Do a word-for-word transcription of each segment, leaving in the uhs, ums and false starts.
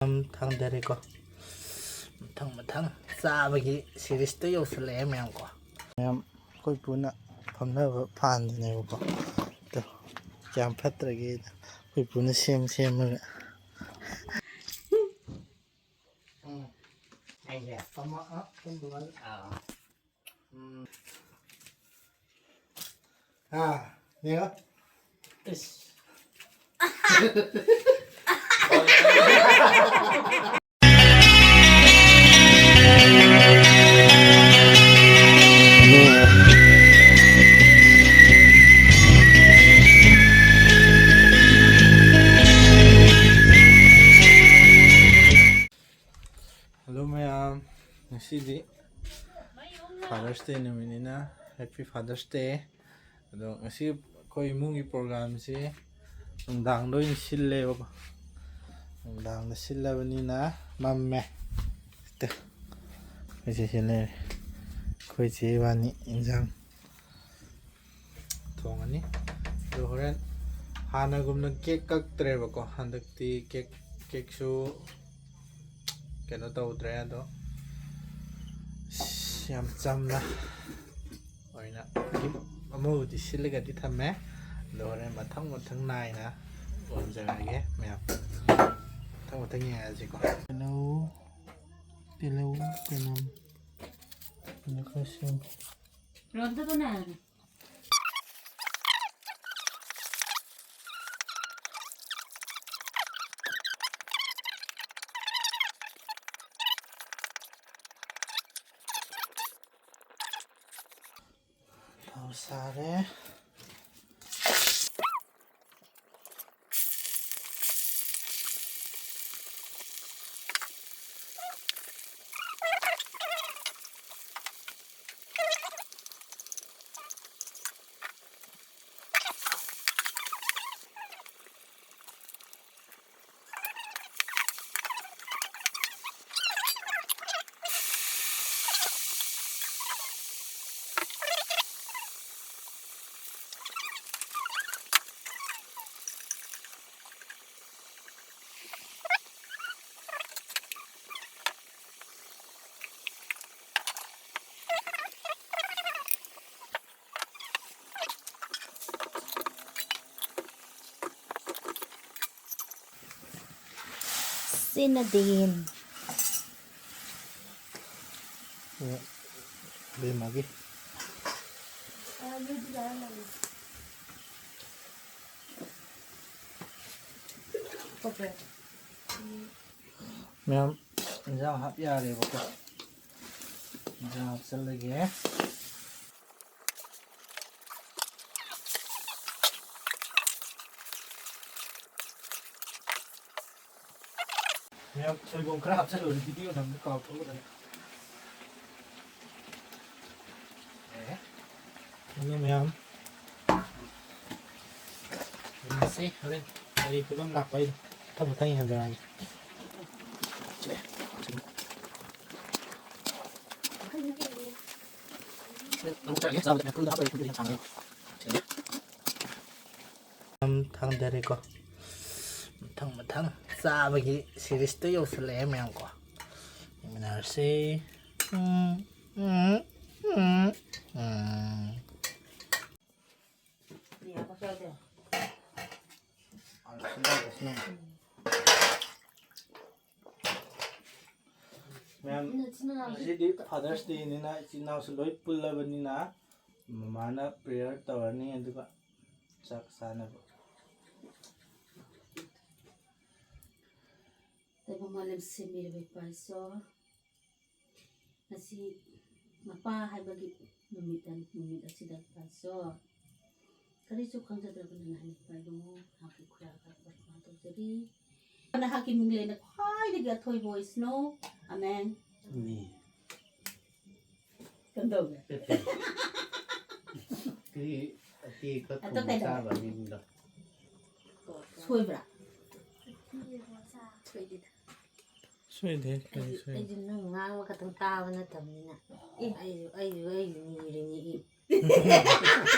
ꯌꯥꯝ ꯊꯥꯡꯗꯔꯦꯀꯣ꯫ ꯃꯊꯪ ꯃꯊꯪ ꯆꯥꯕꯒꯤ ꯁꯤꯔꯤꯁꯇ ꯌꯧꯁꯜꯂꯛꯑꯦ ꯃꯌꯥꯝ ꯀꯣ꯫ ꯃꯌꯥꯝ ꯑꯩꯈꯣꯏ ꯄꯨꯅ ꯐꯝꯅꯕ ꯐꯥꯟꯗꯨꯅꯦꯕꯀꯣ꯫ ꯑꯗꯣ ꯀꯌꯥꯝ ꯐꯠꯇ꯭ꯔꯒꯦ ꯑꯩꯈꯣꯏ ꯄꯨꯅ ꯁꯦꯝ ꯁꯦꯝꯃꯒ꯫ ꯎꯝ꯫ ꯑꯩꯁꯦ꯫ ꯑꯃ, ꯑ, ꯑꯗꯨꯝ ꯑꯗꯨꯃꯥꯏꯅ꯫ ꯑꯥ꯫ ꯎꯝ꯫ ꯑꯥ, ꯌꯦꯡꯉꯣ꯫ ꯏꯁ꯫ Hello ꯃꯌꯥꯝ, ꯉꯁꯤꯗꯤ Father's Day ꯅꯨꯃꯤꯠꯅꯤꯅ Happy Father's Day꯫ ꯑꯗꯣ ꯉꯁꯤ ꯑꯩꯈꯣꯏ ꯏꯃꯨꯡꯒꯤ ꯄ꯭ꯔꯣꯒ꯭ꯔꯥꯝꯁꯤ ꯅꯨꯡꯗꯥꯡꯗ ꯑꯣꯏꯅ ꯁꯤꯜꯂꯦꯕꯀꯣ꯫ ꯅꯨꯡꯗꯥꯡꯗ ꯁꯤꯜꯂꯕꯅꯤꯅ ꯃꯝꯃꯦ꯫ ꯍꯦꯛꯇ ꯑꯩꯈꯣꯏ ꯆꯦ ꯁꯤ ꯂꯩꯔꯦ꯫ ꯑꯩꯈꯣꯏ ꯆꯦ ꯏꯕꯥꯅꯤ ꯏꯟꯖꯥꯡ ꯊꯣꯡꯉꯅꯤ꯫ ꯑꯗꯣ ꯍꯣꯔꯦꯟ ꯍꯥꯟꯅꯒꯨꯝꯅ ꯀꯦꯛ ꯀꯛꯇ꯭ꯔꯦꯕꯀꯣ꯫ ꯍꯟꯗꯛꯇꯤ ꯀꯦꯛ, ꯀꯦꯛꯁꯨ ꯀꯩꯅꯣ ꯇꯧꯗ꯭ꯔꯦ꯫ ꯑꯗꯣ ꯑꯁ, ꯌꯥꯝ ꯆꯝꯅ ꯑꯣꯏꯅ ꯒꯤꯐ ꯑꯃꯕꯨꯗꯤ ꯁꯤꯜꯂꯒꯗꯤ ꯊꯝꯃꯦ꯫ ꯑꯗꯣ ꯍꯣꯔꯦꯟ ꯃꯊꯪ ꯃꯊꯪ ꯅꯥꯏꯅ ꯎꯍꯟꯖꯔꯛꯑꯒꯦ ꯃꯌꯥꯝ꯫ ꯃꯊꯪ ꯃꯊꯪ ꯌꯦꯡꯉꯛꯑꯁꯤꯀꯣ꯫ ꯇꯤꯜꯍꯧ, ꯇꯤꯜꯍꯧ, ꯆꯅꯝ, ꯑꯗꯨ ꯈꯔ ꯁꯦꯝ꯫ ꯊꯥꯎ ꯁꯥꯔꯦ꯫ ꯇꯤꯟꯅꯗꯦ꯫ ꯕꯦꯝꯃꯒꯤ꯫ ꯃꯌꯥꯝ ꯏꯟꯖꯥꯡ ꯍꯥꯞ ꯌꯥꯔꯦꯕꯀꯣ꯫ ꯏꯟꯖꯥꯡ ꯍꯥꯞꯆꯜꯂꯒꯦ꯫ ꯃꯌꯥꯝ ꯁꯣꯏꯕꯨꯝ ꯈꯔ ꯍꯥꯞꯆꯜꯂꯨꯔꯦ, video ꯅꯝꯕ ꯀꯥꯎꯊꯣꯛꯎꯗꯅ꯫ ꯑꯦ, ꯑꯗꯨ ꯃꯌꯥꯝ ꯌꯦꯡꯉꯁꯤ, ꯍꯣꯔꯦꯟ ꯀꯔꯤ ꯐꯤꯕꯝ ꯂꯥꯛꯄ ꯍꯥꯏꯗꯣ ꯃꯊꯪ ꯃꯊꯪ ꯌꯦꯡꯖꯔꯛꯑꯒꯦ꯫ ꯑꯃꯨꯛ ꯆꯠꯂꯒꯦ, ꯆꯥꯕꯗ ꯃꯌꯥꯝ ꯄꯨꯟꯅ ꯍꯥꯞꯄꯒ ꯌꯦꯡꯁꯥꯡ ꯌꯥꯝ ꯊꯥꯡꯗꯔꯦꯀꯣ꯫ ꯃꯊꯪ ꯃꯊꯪ ꯆꯥꯕꯒꯤ series ꯇꯣ ꯌꯧꯁꯜꯂꯛꯑꯦ ꯃꯌꯥꯝ ꯀꯣ꯫ ꯌꯦꯡꯃꯤꯟꯅꯔꯁꯤ꯫ ꯎꯝ, ꯎꯝ, ꯎꯝ, ꯎꯝ꯫ ꯃꯌꯥꯝ, ꯉꯁꯤꯗꯤ Father's Day ꯅꯤꯅ ꯏꯆꯤꯟ ꯏꯅꯥꯎꯁꯨ ꯂꯣꯏ ꯄꯨꯜꯂꯕꯅꯤꯅ ꯃꯃꯥꯅ prayer ꯇꯧꯔꯅꯤ, ꯑꯗꯨꯒ ꯆꯥꯛ ꯆꯥꯅꯕ꯫ ꯇꯥꯏꯕꯪ ꯃꯥꯂꯦꯝ ꯁꯦꯝꯕꯤꯔꯕ ꯏꯄꯥ ꯏꯁꯣꯔ, ꯉꯁꯤ ꯃꯄꯥ ꯍꯥꯏꯕꯒꯤ ꯅꯨꯃꯤꯠ, ꯅꯨꯃꯤꯠ ꯑꯁꯤꯗ ꯏꯄꯥ ꯏꯁꯣꯔ, ꯀꯔꯤꯁꯨ ꯈꯪꯖꯗ꯭ꯔꯕ ꯅꯅꯥꯏ ꯅꯨꯄꯥ ꯏꯕꯨꯡꯉꯣ, ꯅꯍꯥꯛꯀꯤ ꯈꯨꯔꯥ ꯈꯔ ꯄ꯭ꯔꯊꯅꯥ ꯇꯧꯖꯔꯤ꯫ ꯅꯍꯥꯛꯀꯤ ꯃꯤꯡꯂꯦꯟꯗ ꯈ꯭ꯋꯥꯏꯗꯒꯤ ꯑꯊꯣꯏꯕ ꯑꯣꯏꯁꯅꯨ꯫ ꯑꯃꯦꯟ꯫ ꯑꯃꯦꯟ꯫ ꯀꯝꯗꯧꯒꯦ? ꯀꯔꯤ ꯑꯇꯦꯛꯄ ꯑꯗꯣ ꯊꯣꯡꯕ ꯀꯩꯗꯧꯔꯦ? ꯆꯥꯕ ꯃꯤꯡꯗꯣ? ꯁꯣꯏꯕ꯭ꯔꯥ? ꯁꯣꯏꯗꯦꯗ꯫ ꯁꯣꯏꯗꯦ, ꯀꯔꯤ ꯑꯩꯁꯨ, ꯁꯣꯏꯗꯦ? ꯑꯩꯁꯨ ꯅꯪ ꯉꯥꯡꯕ ꯈꯛꯇꯪ ꯇꯥꯕ ꯅꯠꯇꯕꯅꯤꯅ꯫ ꯑꯦ, ꯑꯩꯁꯨ, ꯑꯩꯁꯨ, ꯑꯩꯁꯨ ꯅꯤꯔꯤꯅꯤ, ꯑꯦ꯫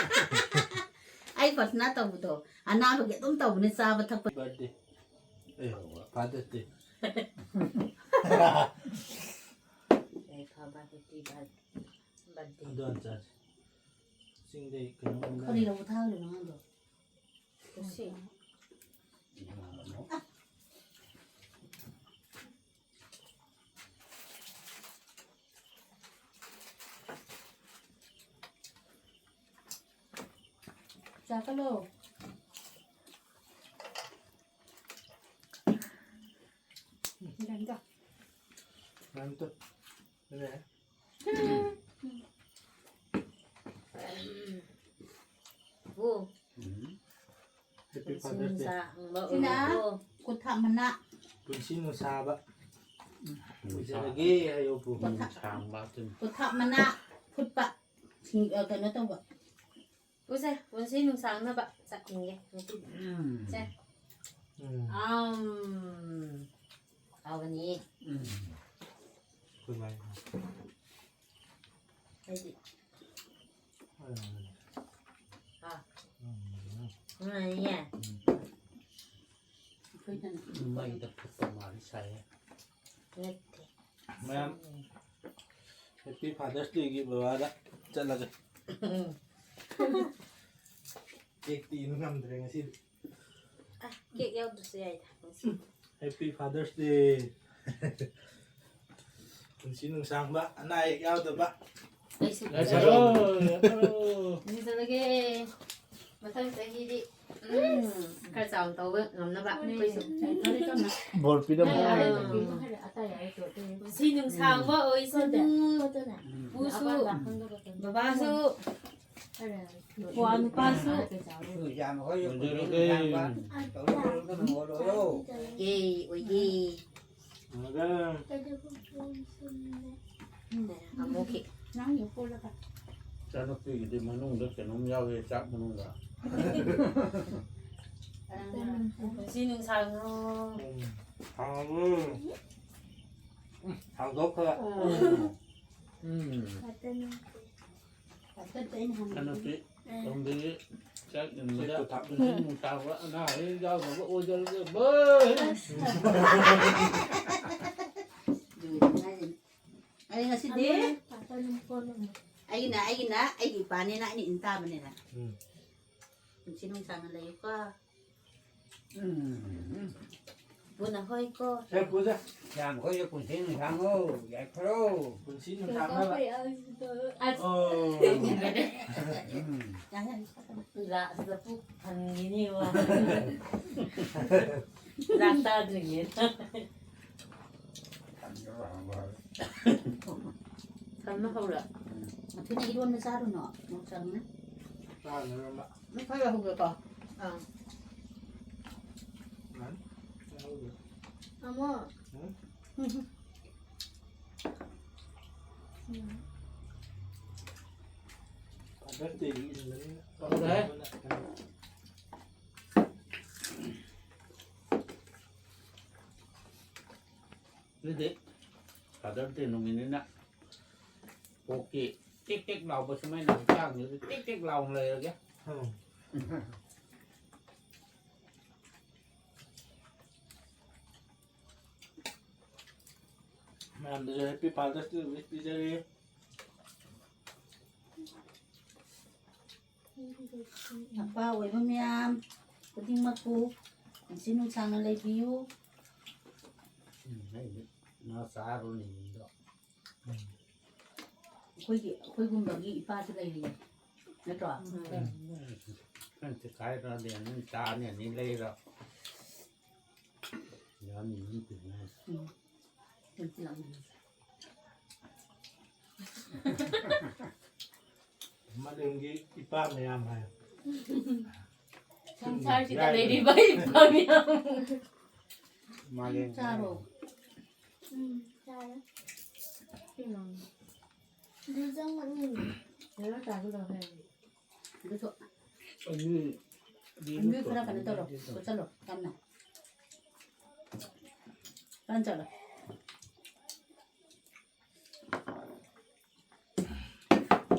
ꯑꯩ ꯄ꯭ꯔꯊꯅꯥ ꯇꯧꯕꯗꯣ ꯑꯅꯥꯕꯒꯤ ꯑꯗꯨꯝ ꯇꯧꯕꯅꯦ, ꯆꯥꯕ ꯊꯛꯄ꯫ Birthday꯫ ꯑꯦ, Father's Day꯫ ꯌꯥꯏꯐꯕ, happy birthday꯫ ꯑꯗꯨ ꯍꯥꯟꯅ ꯆꯥꯁꯤ꯫ ꯆꯤꯡꯗꯩ ꯀꯩꯅꯣ ꯑꯃ ꯀꯔꯤ ꯂꯩꯔꯦ꯫ ꯂꯧꯕ ꯊꯥꯔꯤꯅꯣ ꯑꯉꯥꯡꯗꯣ? ꯀꯨꯁꯤ꯫ ꯎꯝ꯫ ꯆꯥꯛꯀꯂꯣ꯫ ꯒꯟꯗ꯫ ꯅꯪ ꯇꯨ꯫ ꯅꯦ꯫ ꯕꯨ꯫ ꯎꯝ꯫ Happy ꯄꯨꯟꯁꯤ Father's Day꯫ ꯅꯨꯡꯁꯥꯡꯕ ꯁꯤꯅ ꯑꯣꯏꯔꯣ꯫ ꯀꯣꯊꯥ ꯃꯅꯥ꯫ ꯄꯨꯟꯁꯤ ꯅꯨꯡꯁꯥꯕ꯫ ꯅꯨꯡꯁꯥ꯫ ꯑꯣꯏꯖꯔꯒꯦ ꯍꯥꯏꯌꯣ ꯄꯨ꯫ ꯀꯣꯊꯥ-, ꯅꯨꯡꯁꯥꯡꯕ ꯑꯗꯨꯅꯤ꯫ ꯀꯣꯊꯥ ꯃꯅꯥ ꯐꯨꯠꯄ꯫ ꯁꯤꯡ-, ꯑ, ꯀꯩꯅꯣ ꯇꯧꯕ꯫ ꯄꯨꯁꯦ, ꯄꯨꯟꯁꯤ ꯅꯨꯡꯁꯥꯡꯅꯕ ꯆꯠꯅꯤꯡꯒꯦ ꯉꯁꯤꯗꯤ꯫ ꯎꯝ꯫ ꯁꯦ꯫ ꯎꯝ꯫ ꯑꯝ꯫ ꯍꯥꯎꯕꯅꯤ꯫ ꯎꯝ꯫ ꯑꯩꯈꯣꯏ ꯃꯥꯏ꯫ ꯑꯩꯗꯤ꯫ ꯎꯝ꯫ ꯑꯥ꯫ ꯎꯝ꯫ ꯎꯝ, ꯌꯥ꯫ ꯎꯝ꯫ ꯑꯩꯈꯣꯏꯅ ꯃꯩꯗ ꯐꯨꯠꯄ ꯃꯥꯜꯂꯤ ꯁꯥꯏꯌꯦ꯫ ꯅꯠꯇꯦ꯫ ꯃꯌꯥꯝ, Happy Father's Dayꯒꯤ ꯕꯕꯥꯗ ꯆꯠꯂꯒꯦ꯫ Cakeꯇꯤ ꯏꯟ ꯉꯝꯗ꯭ꯔꯦ ꯉꯁꯤꯗꯤ꯫ ꯑ, cake ꯌꯥꯎꯗ꯭ꯔꯁꯨ ꯌꯥꯏꯗ, ꯉꯁꯤ꯫ Happy Father's Day꯫ ꯄꯨꯟꯁꯤ ꯅꯨꯡꯁꯥꯡꯕ, ꯑꯅꯥ ꯑꯌꯦꯛ ꯌꯥꯎꯗꯕ꯫ ꯑꯩꯁꯨ ꯂꯥꯏ ꯁꯥꯔꯣ, ꯂꯥꯏ ꯁꯥꯔꯣ꯫ ꯂꯨꯖꯔꯒꯦ꯫ ꯃꯊꯪ ꯆꯍꯤꯗꯤ, ꯎꯝ, ꯈꯔ ꯆꯥꯎꯅ ꯇꯧꯕ ꯉꯝꯅꯕ ꯑꯩꯈꯣꯏꯁꯨ꯫ ꯕꯣꯔ ꯄꯤꯔꯝꯃꯣ꯫ ꯎꯝ꯫ ꯄꯨꯟꯁꯤ ꯅꯨꯡꯁꯥꯡꯕ ꯑꯣꯏꯁꯅꯨ꯫ ꯄꯨꯁꯨ, ꯕꯕꯥꯁꯨ꯫ ꯋꯥ ꯅꯨꯄꯥꯁꯨ꯫ ꯑꯣꯏꯖꯔꯒꯦ꯫ ꯑꯣꯏꯒꯦ, ꯑꯣꯏꯒꯦ꯫ ꯑꯃꯨꯛꯀꯤ꯫ ꯏꯆꯥꯅꯨꯄꯤꯒꯤꯗꯤ ꯃꯅꯨꯡꯗ ꯀꯩꯅꯣꯝ ꯌꯥꯎꯋꯦ, ꯆꯥꯛ ꯃꯅꯨꯡꯗ꯫ ꯄꯨꯟꯁꯤ ꯅꯨꯡꯁꯥꯡꯅꯣ꯫ ꯎꯝ꯫ ꯍꯥꯎꯕ꯭ꯔꯣ? ꯎꯝ, ꯍꯥꯎꯗꯣꯛꯈ꯭ꯔꯦ꯫ ꯎꯝ꯫ ꯏꯆꯥꯅꯨꯄꯤ ꯇꯣꯝꯕꯤꯒꯤ ꯆꯥꯛ ꯏꯟꯕꯗ ꯄꯨꯟꯁꯤ ꯅꯨꯡꯁꯥꯡꯕ ꯑꯅꯥ ꯑꯌꯦꯛ ꯌꯥꯎꯗꯕ ꯑꯣꯏꯖꯔꯒꯦ꯫ ꯕꯥꯏ꯫ ꯑꯗꯨꯒꯤꯗꯤ ꯍꯥꯏꯔꯤꯅꯤ꯫ ꯑꯩ ꯉꯁꯤꯗꯤ ꯑꯩꯒꯤꯅ, ꯑꯩꯒꯤꯅ ꯑꯩꯒꯤ ꯏꯄꯥꯅꯤꯅ ꯑꯩꯅ ꯏꯟ ꯇꯥꯕꯅꯤꯅ꯫ ꯎꯝ꯫ ꯄꯨꯟꯁꯤ ꯅꯨꯡꯁꯥꯡꯅ ꯂꯩꯌꯨꯀꯣ꯫ ꯎꯝ꯫ ꯄꯨꯟꯅ ꯍꯣꯏꯀꯣ꯫ ꯁꯦ, ꯄꯨꯖꯦ꯫ ꯌꯥꯝ ꯀꯣꯏꯅ ꯄꯨꯟꯁꯤ ꯅꯨꯡꯁꯥꯡꯉꯣ, ꯌꯥꯏꯐꯔꯣ꯫ ꯄꯨꯟꯁꯤ ꯅꯨꯡꯁꯥꯡꯅꯕ꯫ ꯑꯁ꯫ ꯑꯣ꯫ ꯎꯝ꯫ ꯂꯥꯁꯇ ꯄꯨꯛ ꯊꯟꯈꯤꯅꯤ ꯋꯥ꯫ ꯆꯥꯛ ꯆꯥꯗ꯭ꯔꯤꯉꯩꯗ꯫ ꯊꯟꯕ ꯍꯧꯔ꯫ ꯃꯊꯨꯅ ꯏꯔꯣꯟꯕ ꯆꯥꯔꯨꯅꯣ, ꯃꯣꯔꯣꯛ ꯆꯥꯔꯨꯅ꯫ ꯆꯥꯔꯨꯅꯣ ꯏꯔꯣꯟꯕ꯫ ꯅꯪ ꯈꯔ ꯍꯧꯒꯦꯀꯣ꯫ ꯑꯥ꯫ ꯌꯥꯅꯤ꯫ ꯆꯥꯍꯧꯒꯦ꯫ ꯑꯃꯣ꯫ ꯎꯝ? ꯎꯝ꯫ ꯐꯥꯗꯔ ꯗꯦꯒꯤ ꯏꯟꯕꯅꯤꯅ꯫ ꯐꯥꯗꯔ ꯗꯦ꯫ ꯑꯗꯨꯗꯤ ꯐꯥꯗꯔ ꯗꯦ ꯅꯨꯃꯤꯠꯅꯤꯅ ꯄꯣꯛꯀꯤ ꯇꯤꯛ ꯇꯤꯛ ꯂꯥꯎꯕ ꯁꯨꯃꯥꯏꯅ ꯍꯛꯆꯥꯡꯁꯤꯗ ꯇꯤꯛ ꯇꯤꯛ ꯂꯥꯎꯅ ꯂꯩꯔꯒꯦ꯫ ꯎꯝ꯫ ꯃꯌꯥꯝꯗꯁꯨ Happy Father's Day wish ꯄꯤꯖꯔꯤ꯫ ꯑꯄꯥ ꯑꯣꯏꯕ ꯃꯌꯥꯝ ꯈꯨꯗꯤꯡꯃꯛꯄꯨ ꯄꯨꯟꯁꯤ ꯅꯨꯡꯁꯥꯡꯅ ꯂꯩꯕꯤꯌꯨ꯫ ꯎꯝ, ꯑꯩꯗꯤ ꯉꯥ ꯆꯥꯔꯨꯅꯤ ꯃꯤꯗꯣ꯫ ꯑꯩꯈꯣꯏꯒꯤ, ꯑꯩꯈꯣꯏꯒꯨꯝꯕꯒꯤ ꯏꯄꯥꯁꯨ ꯂꯩꯔꯤꯌꯦ, ꯅꯠꯇ꯭ꯔꯣ? ꯎꯝ꯫ ꯅꯪ ꯆꯤꯈꯥꯏꯔꯗꯤ ꯅꯪ ꯆꯥꯅꯤ ꯑꯅꯤ ꯂꯩꯔꯣ꯫ ꯌꯥꯅꯤ, ꯅꯪ ꯇꯤꯟꯅ꯫ ꯎꯝ꯫ ꯅꯪ ꯇꯤꯜꯂꯝꯃꯤ꯫ ꯃꯥꯂꯦꯝꯒꯤ ꯏꯄꯥ ꯃꯌꯥꯝ ꯍꯥꯏ꯫ ꯁꯪꯁꯥꯔꯁꯤꯗ ꯂꯩꯔꯤꯕ ꯏꯄꯥ ꯃꯌꯥꯝ꯫ ꯃꯥꯂꯦꯝ꯫ ꯆꯥꯔꯣ꯫ ꯎꯝ, ꯆꯥꯔꯦ꯫ ꯑꯗꯨ ꯆꯪꯉꯛꯅꯤꯡꯉꯦ꯫ ꯂꯣꯏꯔ ꯆꯥꯒꯗꯕ ꯍꯥꯏꯔꯗꯤ꯫ ꯑꯗꯨꯁꯨ ꯑꯅꯤ, ꯑꯅꯤ ꯈꯔ ꯀꯩꯅꯣ ꯇꯧꯔꯣ, ꯇꯣꯠꯁꯜꯂꯣ, ꯌꯥꯝꯅ꯫ ꯀꯟ ꯆꯠꯂꯣ꯫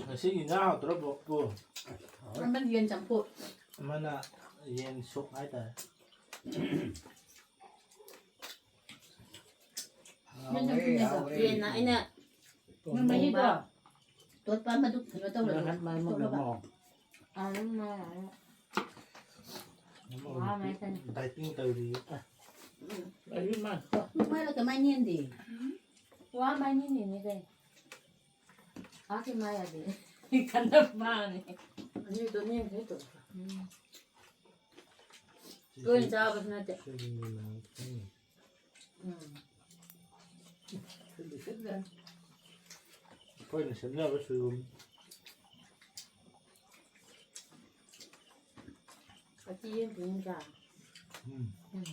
ꯉꯁꯤꯒꯤ ꯏꯟꯖꯥꯡ ꯍꯥꯎꯇ꯭ꯔꯣ, ꯄꯨ? ꯑꯃꯅ ꯌꯦꯟ ꯆꯝꯐꯨꯠ꯫ ꯑꯃꯅ ꯌꯦꯟ ꯁꯨꯞ ꯍꯥꯏꯇꯥꯔꯦ꯫ ꯍꯥꯎꯔꯦ, ꯍꯥꯎꯔꯦ꯫ ꯌꯦꯟꯅ ꯑꯩꯅ ꯃꯍꯤꯗꯣ ꯇꯣꯠꯄ ꯑꯃꯗꯨ ꯀꯩꯅꯣ ꯇꯧꯔꯒ ꯉꯥꯏꯍꯥꯛ ꯃꯥꯏ ꯇꯣꯠꯂꯒ꯫ ꯃꯨꯜꯂꯝꯃꯣ꯫ ꯑꯗꯨꯝ ꯃꯥ ꯂꯥꯛꯑꯦ꯫ ꯃꯥ ꯃꯥꯏ ꯀꯩꯅꯣ꯫ Dieting ꯇꯧꯔꯤ꯫ ꯂꯩꯔꯤ ꯃꯥ꯫ ꯃꯥꯏꯗ ꯀꯃꯥꯏꯅ ꯅꯦꯟꯗꯦ? ꯋꯥ ꯃꯥꯏ ꯅꯦꯟꯅꯤꯅꯦ ꯀꯩꯅꯣ꯫ ꯑꯥ ꯀꯩ ꯃꯥꯏ ꯌꯥꯗꯦ꯫ ꯈꯟꯗꯛ ꯃꯥꯅꯦ꯫ ꯑꯅꯤꯗꯣ ꯅꯦꯝꯈꯩ ꯇꯧꯔꯒ꯫ ꯎꯝ꯫ ꯇꯣꯏꯅ ꯆꯥꯕꯁꯨ ꯅꯠꯇꯦ꯫ ꯁꯤꯒꯤ ꯃꯅꯥ ꯈꯤꯇꯪ ꯎꯝ꯫ ꯁꯤꯗꯤ ꯁꯤꯠꯂꯦ꯫ ꯑꯩꯈꯣꯏꯅ ꯁꯦꯝꯖꯕ ꯁꯣꯏꯕꯨꯝ꯫ ꯑꯇꯤ ꯑꯃ ꯄꯤꯅꯤꯡꯗ꯭ꯔꯥ? ꯎꯝ꯫ ꯎꯝ꯫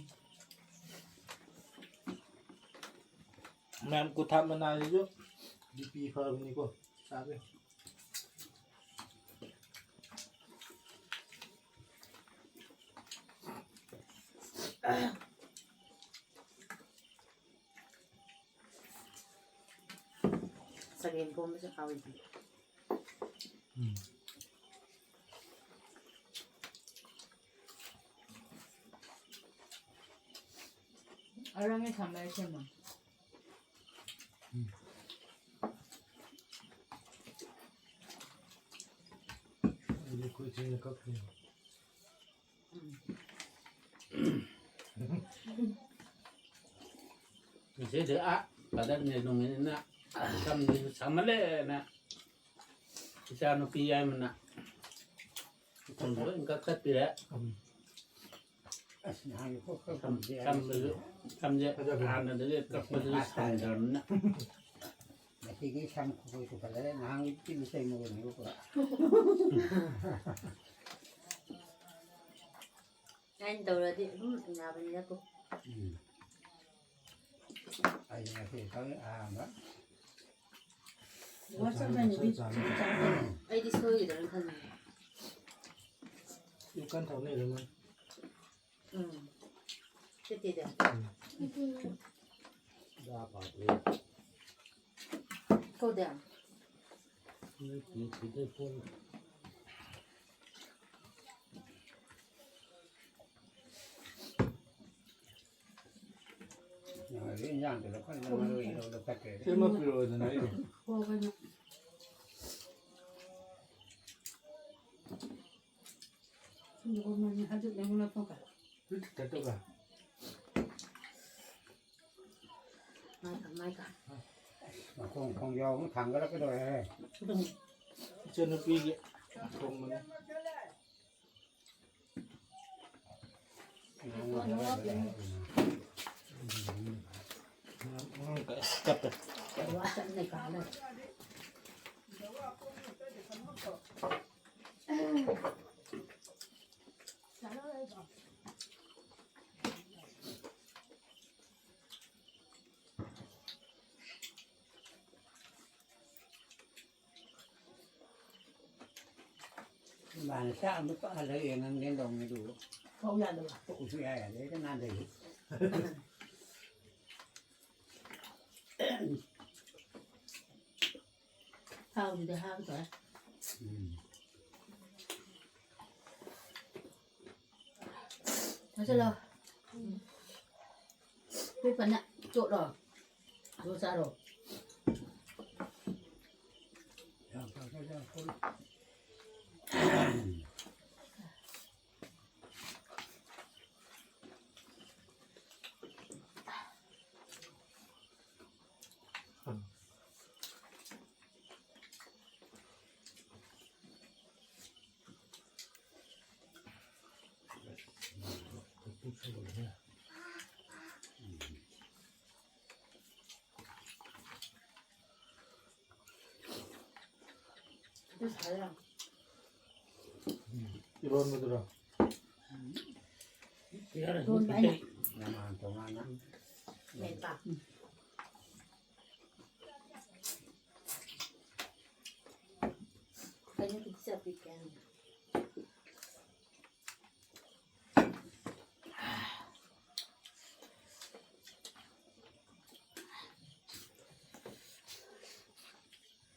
ꯃꯌꯥꯝ ꯀꯨꯊꯥꯞ ꯃꯅꯥꯁꯤꯁꯨ ꯕꯤ ꯄꯤ ꯐꯕꯅꯤꯀꯣ꯫ ꯆꯥꯕ ꯌꯥꯏ꯫ ꯆꯒꯦꯝ ꯄꯣꯝꯕꯁꯨ ꯍꯥꯎꯋꯤꯗꯅ꯫ ꯎꯝ꯫ ꯑꯔꯪꯕ ꯊꯝꯕ ꯌꯥꯏ ꯁꯦꯝꯃꯣ꯫ ꯎꯝ꯫ ꯑꯗꯨꯗꯤ ꯑꯩꯈꯣꯏ ꯆꯦꯅ ꯀꯛꯈ꯭ꯔꯦ꯫ ꯎꯝ꯫ ꯉꯁꯤꯗꯤ ꯑꯥ ꯐꯥꯗꯔ ꯗꯦ ꯅꯨꯃꯤꯠꯅꯤꯅ ꯁꯝꯁꯤꯁꯨ ꯁꯥꯡꯃꯜꯂꯦꯅ ꯏꯆꯥ ꯅꯨꯄꯤ ꯌꯥꯏꯃꯅ ꯁꯝ ꯂꯣꯏ ꯀꯛꯊꯠꯄꯤꯔꯦ꯫ ꯎꯝ꯫ ꯑꯁ, ꯅꯍꯥꯟꯒꯤ ꯄꯣꯠ ꯁꯝ-, ꯀꯛꯄꯗꯨꯗꯤ ꯑꯩ ꯁꯝꯗꯨꯁꯨ, ꯁꯝꯁꯦ ꯐꯖꯕꯅꯤ꯫ ꯍꯥꯟꯅꯗꯒꯤ ꯀꯛꯄꯗꯨꯁꯨ ꯁꯥꯡꯗ꯭ꯔꯕꯅꯤꯅ꯫ ꯉꯁꯤꯗꯤ ꯁꯝ ꯈꯨꯀꯣꯏ ꯀꯣꯏꯈꯠꯂꯦ, ꯅꯍꯥꯟꯒꯤ ꯄꯤꯛꯂꯤ ꯆꯩ ꯃꯔꯨꯅꯦꯕꯀꯣ꯫ ꯑꯩꯅ ꯇꯧꯔꯗꯤ ꯑꯗꯨꯝ ꯌꯥꯕꯅꯤꯅꯀꯣ꯫ ꯎꯝ꯫ ꯑꯩ ꯉꯁꯤ ꯈꯪꯉꯦ ꯑꯍꯥꯟꯕ꯫ WhatsApp ꯂꯩꯔꯗꯤ ꯆꯥꯅꯤ꯫ ꯑꯩꯗꯤ ꯁꯣꯏꯈꯤꯗ꯭ꯔꯥꯅ ꯈꯟꯕꯅꯦ꯫ ꯌꯨ ꯀꯟ ꯊꯧꯅꯩꯔꯣ ꯃꯣꯏ? ꯎꯝ꯫ ꯆꯠꯇꯦꯗ꯫ ꯎꯝ꯫ ꯀꯧꯗꯦ꯫ ꯅꯣꯏ ꯄꯤ ꯁꯤꯗ ꯐꯣꯟ꯫ ꯅꯍꯥꯟꯒꯤ ꯏꯟꯖꯥꯡꯗꯣ ꯂꯧꯈꯠꯂꯒ ꯃꯔꯣꯏ ꯂꯧ-, ꯂꯧꯈꯠꯈ꯭ꯔꯦ꯫ ꯁꯦꯝꯃ ꯄꯤꯔꯛꯑꯣꯗꯅ ꯑꯩꯕꯨ꯫ ꯍꯣ, ꯀꯩꯅꯣ꯫ ꯁꯤꯡꯖꯨ ꯑꯃꯅꯤ ꯍꯥꯏꯖꯤꯜꯂꯦ ꯑꯃꯨꯛ ꯂꯧꯊꯣꯛꯈ꯭ꯔꯦ꯫ ꯁꯤ ꯈꯤꯇꯪ ꯇꯧꯕ꯫ ꯃꯥꯏ ꯀ-, ꯃꯥꯏ ꯀ-꯫ ꯃꯈꯣꯡ ꯈꯣꯡꯖꯥꯎ ꯑꯃꯨꯛ ꯊꯥꯡꯒꯠꯂꯛꯀꯗꯧꯔꯦꯍꯦ꯫ ꯏꯆꯟꯅꯨꯄꯤꯒꯤ ꯊꯣꯡꯕꯅꯦ꯫ ꯀꯞꯄꯦ꯫ ꯏꯃꯥꯅ ꯆꯥꯛ ꯑꯃ ꯀꯛꯍꯜꯂꯒ ꯌꯦꯡꯉꯝꯒꯦꯅ ꯇꯧꯅꯤ ꯑꯗꯨꯕꯨ꯫ ꯊꯣꯛ ꯌꯥꯗꯕ꯫ ꯊꯣꯛꯎ ꯁꯨꯡꯌꯥ ꯌꯥꯗꯦ, ꯍꯦꯛꯇ ꯅꯥꯟꯊꯩ꯫ ꯊꯥꯎꯗꯨꯗꯤ ꯍꯥꯞꯇ꯭ꯔꯦ꯫ ꯎꯝ꯫ ꯆꯥꯁꯤꯜꯂꯣ꯫ ꯎꯝ꯫ ꯄꯤꯛꯄꯅ ꯆꯣꯠꯂꯣ꯫ ꯑꯗꯨ ꯆꯥꯔꯣ꯫ ꯌꯥꯝ ꯐꯖꯅ ꯆꯥꯊꯣꯛꯑꯦ꯫ ꯑꯗꯨ ꯁꯥꯏꯔ꯫ ꯏꯔꯣꯟꯕꯗꯨꯔꯣ? ꯏꯔꯣꯟꯕ ꯑꯩꯅ꯫ ꯇꯣꯉꯥꯟ ꯇꯣꯉꯥꯟꯅ꯫ ꯃꯦꯠꯄ꯫ ꯀꯩꯅꯣ ꯄꯤꯖꯕꯤꯒꯦ꯫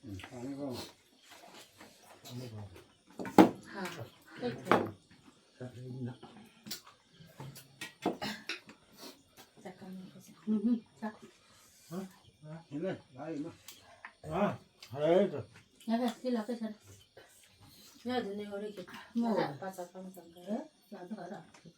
ꯎꯝ, ꯐꯔꯦꯀꯣ꯫ ꯍꯥ꯫ ꯎꯝ, ꯎꯝ, ꯆꯥ꯫ ꯍꯥ? ꯏꯃꯥ, ꯂꯥꯛꯑꯦ, ꯏꯃꯥ꯫ ꯍꯥ? ꯍꯥꯏꯔꯦ꯫ ꯌꯥꯔꯦ, ꯁꯤ ꯂꯥꯛꯀꯦ, ꯁꯥꯔꯦ꯫ ꯌꯥꯗꯦꯅꯦ, ꯍꯣꯔꯦꯟꯒꯤ꯫ ꯃꯣ꯫ ꯄꯥ ꯆꯥꯛ ꯀꯥꯡ ꯆꯪꯈ꯭ꯔꯦ꯫ ꯂꯥꯛꯑꯣ, ꯂꯥꯛꯑꯣ, ꯂꯥꯛꯑꯣ꯫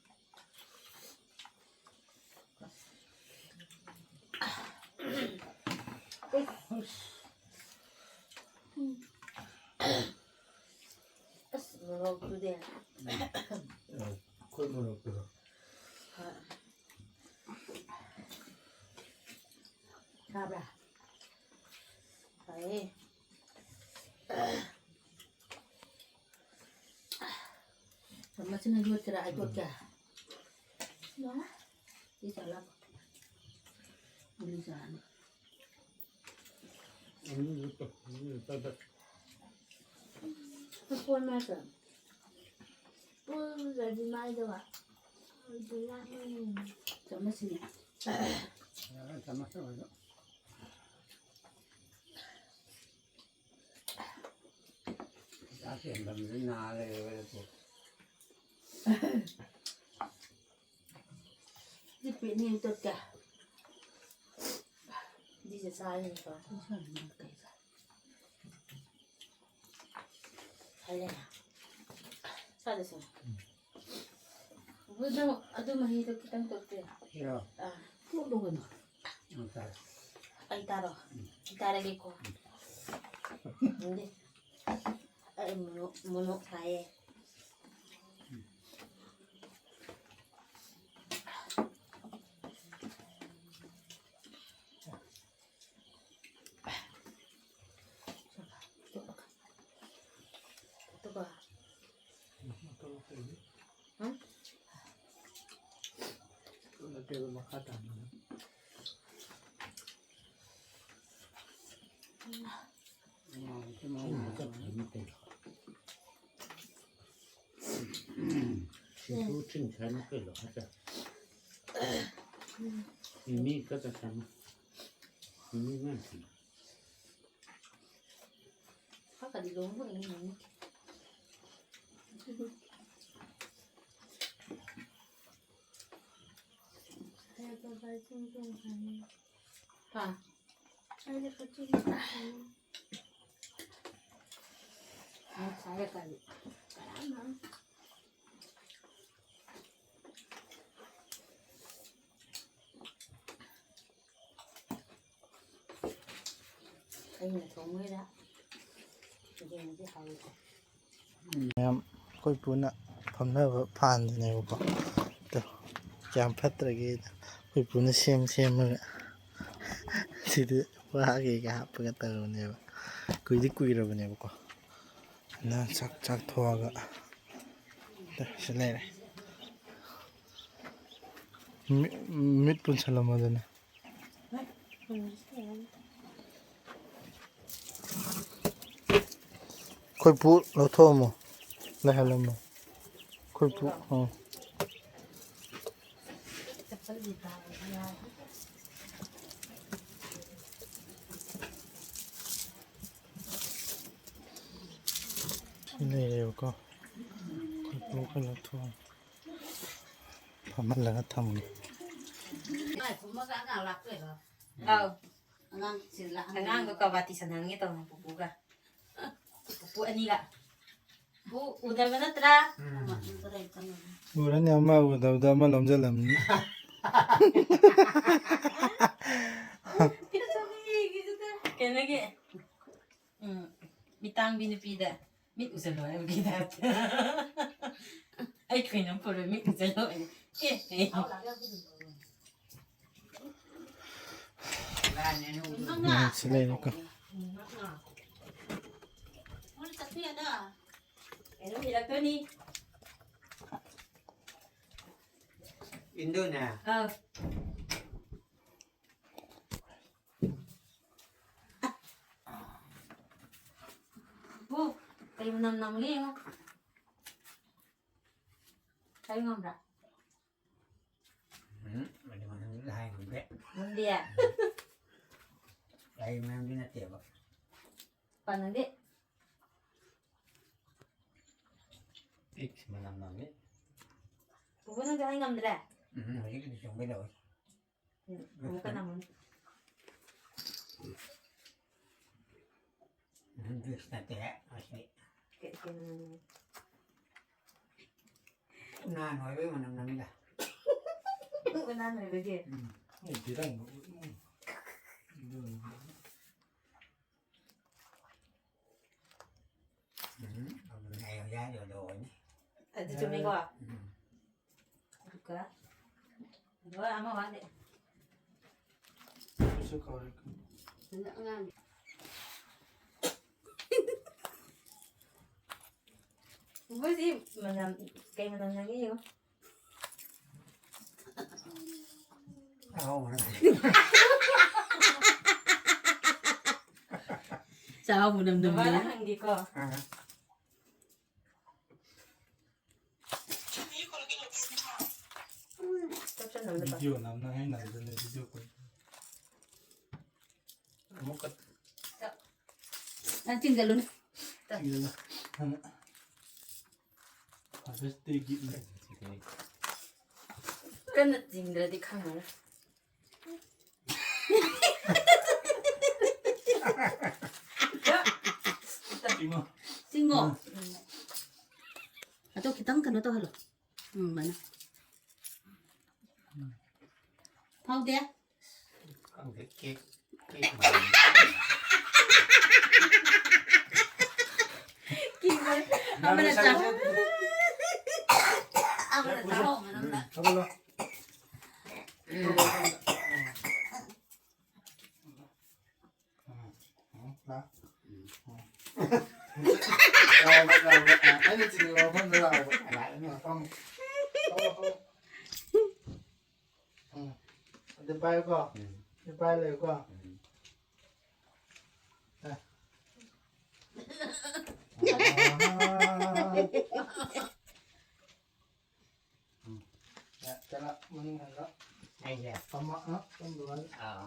ꯑꯁ, ꯃꯣꯔꯣꯛꯇꯨꯗꯤ꯫ ꯑꯩꯈꯣꯏ ꯃꯣꯔꯣꯛꯇꯨꯗꯣ꯫ ꯍꯣꯏ꯫ ꯆꯥꯕ꯭ꯔꯥ? ꯐꯔꯦ꯫ ꯆꯥꯃꯁꯁꯤꯅ ꯌꯣꯠꯀꯦꯔꯥ, ꯑꯩ ꯇꯣꯠꯀꯦ? ꯌꯥꯔꯦ꯫ ꯁꯤ ꯆꯥꯔꯕ? ꯒꯨꯂꯤ ꯆꯥꯔꯅꯤ꯫ ꯑꯅꯤꯗꯨ ꯇꯣ-, ꯑꯅꯤꯗꯨ ꯇꯣ-, ꯇꯣ-꯫ ꯃꯈꯣꯟ ꯃꯥꯁꯨ꯫ ꯄꯨꯜꯂꯗꯤ ꯃꯥꯏꯗꯣ꯫ ꯑꯗꯨ ꯂꯥꯛꯃꯟꯗꯅ꯫ ꯆꯥꯃꯁꯁꯤꯅꯦ꯫ ꯌꯥꯔꯦ, ꯆꯥꯃꯁ ꯑꯣꯏꯔꯁꯨ꯫ ꯆꯥꯛ ꯍꯦꯟꯕꯗꯨꯗ ꯅꯥ ꯂꯩꯔꯦ ꯑꯩꯈꯣꯏ꯫ ꯁꯤ ꯄꯤꯛꯅꯤꯛ ꯆꯠꯀꯦ꯫ ꯁꯤꯁꯦ ꯆꯥꯔꯤꯅꯤꯀꯣ꯫ ꯍꯜꯂꯦ꯫ ꯆꯥꯗꯁꯦ꯫ ꯑꯗꯨ, ꯑꯗꯨ ꯃꯍꯤꯗꯣ ꯈꯤꯇꯪ ꯇꯣꯠꯄꯤꯔꯣ꯫ ꯁꯤꯔꯣ? ꯑꯥ꯫ ꯇꯣꯠꯂꯣ ꯀꯩꯅꯣ꯫ ꯎꯝ, ꯇꯥꯔꯦ꯫ ꯑꯩ ꯇꯥꯔꯣ? ꯎꯝ꯫ ꯑꯩ ꯇꯥꯔꯒꯦꯀꯣ꯫ ꯎꯝꯗꯤ꯫ ꯑꯩ ꯃꯣꯔꯣꯛ, ꯃꯣꯔꯣꯛ ꯁꯥꯏꯌꯦ꯫ ꯑꯗꯨꯒ, ꯍꯥ? ꯅꯠꯇꯦꯕ, ꯃꯈꯥ ꯇꯥꯅ꯫ ꯁꯤꯡꯖꯨ ꯊꯤꯟ ꯁꯥꯏꯅ ꯀꯩꯅꯣ ꯍꯥꯏꯇꯥꯔꯦ꯫ ꯃꯤꯃꯤ ꯈꯛꯇ ꯆꯥꯅ꯫ ꯃꯤꯃꯤ ꯉꯥꯛꯇꯅꯤ꯫ ꯈꯔ ꯈꯔꯗꯤ ꯂꯣꯡꯕ ꯑꯣꯏꯅ ꯉꯝꯅꯤ꯫ ꯍꯥ? ꯅꯪ ꯁꯥꯏꯔ ꯀꯥꯟꯗꯤ꯫ ꯑꯩꯅ ꯊꯣꯡꯕꯩꯔ ꯌꯦꯟꯁꯦ ꯍꯥꯎꯏꯀꯣ꯫ ꯃꯌꯥꯝ ꯑꯩꯈꯣꯏ ꯄꯨꯅ ꯐꯝꯅꯕ ꯐꯥꯟꯗꯨꯅꯦꯕꯀꯣ꯫ ꯑꯗꯣ ꯀꯌꯥꯝ ꯐꯠꯇ꯭ꯔꯒꯦ ꯑꯩꯈꯣꯏ ꯄꯨꯅ ꯁꯦꯝ ꯁꯦꯝꯃꯒ ꯁꯤꯗ ꯋꯥ ꯀꯩꯀꯥ ꯍꯥꯞꯄꯒ ꯇꯧꯕꯅꯦꯕ꯫ ꯀꯨꯏꯗꯤ ꯀꯨꯏꯔꯕꯅꯦꯕꯀꯣ꯫ ꯑꯗ ꯆꯥꯛ ꯆꯥꯛ ꯊꯣꯛꯑꯒ ꯁꯤ ꯂꯩꯔꯦ꯫ ꯃꯤꯠ ꯄꯨꯟꯁꯜꯂꯝꯃꯣꯗꯅ꯫ ꯑꯩꯈꯣꯏ ꯄꯨ ꯂꯧꯊꯣꯛꯑꯝꯃꯣ, ꯂꯩꯍꯜꯂꯝꯃꯣ꯫ ꯑꯩꯈꯣꯏ ꯄꯨ, ꯑꯥ꯫ ꯁꯤ ꯂꯩꯔꯦꯕꯀꯣ꯫ ꯑꯩꯈꯣꯏ ꯄꯨ ꯂꯧꯊꯣꯛꯑꯝꯃꯣ꯫ ꯐꯝꯍꯜꯂꯒ ꯊꯝꯒꯦ꯫ ꯑꯧ꯫ ꯑꯉꯥꯡ ꯁꯤꯗ ꯂꯥꯛꯍꯟꯒꯅꯤ꯫ ꯑꯉꯥꯡꯗꯣ ꯀꯕꯥꯇꯤ ꯁꯥꯟꯅꯍꯟꯒꯦ ꯇꯧꯕꯅꯦ ꯄꯨꯄꯨꯒ꯫ ꯄꯨꯄꯨ ꯑꯅꯤꯒ꯫ ꯄꯨ ꯎꯗꯕ ꯅꯠꯇ꯭ꯔꯥ? ꯎꯔꯅꯤ, ꯑꯃ ꯎꯗꯕꯗ ꯑꯃ ꯂꯣꯝꯁꯤꯜꯂꯝꯅꯤ꯫ ꯀꯩꯅꯣꯒꯤ, ꯎꯝ, ꯃꯤꯇꯥꯡꯕꯤ ꯅꯨꯄꯤꯗ ꯃꯤꯠ ꯎꯁꯜꯂꯣ ꯍꯥꯏꯕꯒꯤ ꯇꯥꯏꯞꯇ꯫ ꯑꯩ ꯀꯩꯅꯣꯝ ꯄꯨꯔꯣꯏ, ꯃꯤꯠ ꯎꯁꯜꯂꯣ ꯍꯥꯏ꯫ ꯑꯦ, ꯑꯦ꯫ ꯅꯪꯁꯤ ꯂꯩꯔꯦꯀꯣ꯫ ꯀꯩꯅꯣꯝ ꯏꯜꯂꯛꯇꯣꯏꯅꯤ꯫ ꯏꯟꯗꯣꯏꯅꯦ꯫ ꯑꯥ꯫ ꯄꯨ, ꯀꯩ ꯃꯅꯝ ꯅꯝꯒꯦ ꯌꯦꯡꯉꯣ꯫ ꯍꯥꯏꯕ ꯉꯝꯕ꯭ꯔꯥ? ꯎꯝ, ꯑꯗꯨ ꯃꯅꯝꯗꯨꯗꯤ ꯍꯥꯏ ꯉꯝꯗꯦ꯫ ꯉꯝꯗꯤꯌꯦ? ꯂꯩ ꯃꯅꯝꯗꯤ ꯅꯠꯇꯦꯕ꯫ ꯄꯥꯟꯅꯝꯗꯤ? ꯏꯛꯁ, ꯃꯅꯝ ꯅꯝꯃꯤ꯫ ꯄꯨꯄꯨ, ꯅꯪꯁꯨ ꯍꯥꯏ ꯉꯝꯗ꯭ꯔꯦ? ꯎꯝ, ꯍꯧꯖꯤꯛꯀꯤꯗꯤ ꯆꯨꯝꯒꯦ ꯇꯧꯋꯤ꯫ ꯎꯝ, ꯑꯃꯨꯛꯀ ꯅꯝꯃꯨꯅꯦ꯫ ꯎꯝ, ꯏꯛꯁ ꯅꯠꯇꯦꯍꯦ, ꯑꯁꯤ꯫ ꯀꯩ, ꯀꯩ ꯃꯅꯝꯅꯣ? ꯎꯅꯥ ꯅꯣꯏꯕꯒꯤ ꯃꯅꯝ ꯅꯝꯃꯤꯗ꯫ ꯎꯅꯥ ꯅꯣꯏꯕꯒꯤ? ꯎꯝ꯫ ꯑꯩ ꯕꯤꯔꯪ, ꯎꯝ꯫ ꯑꯗꯨ ꯆꯨꯝꯃꯤꯀꯣ? ꯎꯝ꯫ ꯑꯗꯨꯒ, ꯑꯗꯨꯒ ꯑꯃ ꯋꯥꯠꯂꯤ꯫ ꯁꯨ ꯀꯧꯔꯦ꯫ ꯑꯗꯨꯅ ꯑꯉꯥꯡ꯫ ꯎꯕꯁꯤ ꯃꯅꯝ, ꯀꯩ ꯃꯅꯝ ꯅꯝꯒꯦ ꯌꯦꯡꯉꯣ꯫ ꯑꯍꯥꯎꯕ ꯅꯠꯇꯦ꯫ ꯆꯥꯎꯕ ꯅꯝꯗꯕꯅꯦ꯫ ꯕꯕꯥꯗ ꯍꯪꯒꯦꯀꯣ꯫ ꯑꯥ꯫ ꯆꯞꯁꯟꯅꯕ ꯅꯨꯄꯥ꯫ ꯚꯤꯗꯤꯑꯣ ꯅꯝꯅꯉꯥꯏ ꯅꯝꯗꯅ ꯚꯤꯗꯤꯑꯣ ꯀꯣꯜ꯫ ꯑꯃꯨꯛꯀ꯫ ꯅꯪ ꯆꯤꯡꯖꯜꯂꯨꯅꯦ꯫ ꯆꯤꯡꯖꯜꯂꯣ꯫ ꯐꯥꯗꯔꯁ ꯗꯦꯒꯤ꯫ ꯀꯟꯅ ꯆꯤꯡꯗ꯭ꯔꯗꯤ ꯈꯪꯉꯔꯣꯏ꯫ ꯆꯤꯡꯉꯣ꯫ ꯆꯤꯡꯉꯣ꯫ ꯎꯝ꯫ ꯑꯗꯣ ꯈꯤꯇꯪ ꯀꯩꯅꯣ ꯇꯧꯍꯜꯂꯣ꯫ ꯎꯝ, ꯑꯗꯨꯃꯥꯏꯅ꯫ ꯐꯥꯎꯗꯦ? ꯈꯪꯗꯦ, ꯀꯦꯛ, ꯀꯦꯛ ꯃꯥꯜꯂꯤ꯫ ꯀꯦꯛ ꯃꯥꯜꯂꯤ꯫ ꯑꯃꯅ ꯆꯥ-, ꯑꯃꯅ ꯆꯥꯍꯧ ꯃꯅꯨꯡꯗ꯫ ꯍꯧꯒꯠꯂꯣ꯫ ꯎꯝ, ꯎꯝ, ꯂꯥ꯫ ꯎꯝ꯫ ꯂꯥꯎꯕ, ꯂꯥꯎꯕ꯫ ꯑ, ꯑꯩꯅ ꯆꯤꯡꯕ ꯃꯐꯝꯗ ꯂꯥꯎꯕ꯫ ꯂꯥꯛꯑꯦ, ꯐꯝꯃꯣ꯫ ꯐꯝꯃꯣ, ꯐꯝꯃꯣ꯫ ꯎꯝ꯫ ꯑꯗꯨ ꯄꯥꯏꯌꯨꯀꯣ꯫ ꯎꯝ꯫ ꯑꯗꯨ ꯄꯥꯏꯔ ꯂꯩꯌꯨꯀꯣ꯫ ꯎꯝ꯫ ꯑ꯫ ꯎꯝ꯫ ꯌꯥ, ꯆꯠꯂꯣ, ꯃꯅꯤꯡ ꯍꯜꯂꯣ꯫ ꯑꯩꯁꯦ? ꯐꯝꯃꯣ, ꯑ, ꯐꯝꯃꯣ꯫ ꯑꯥ꯫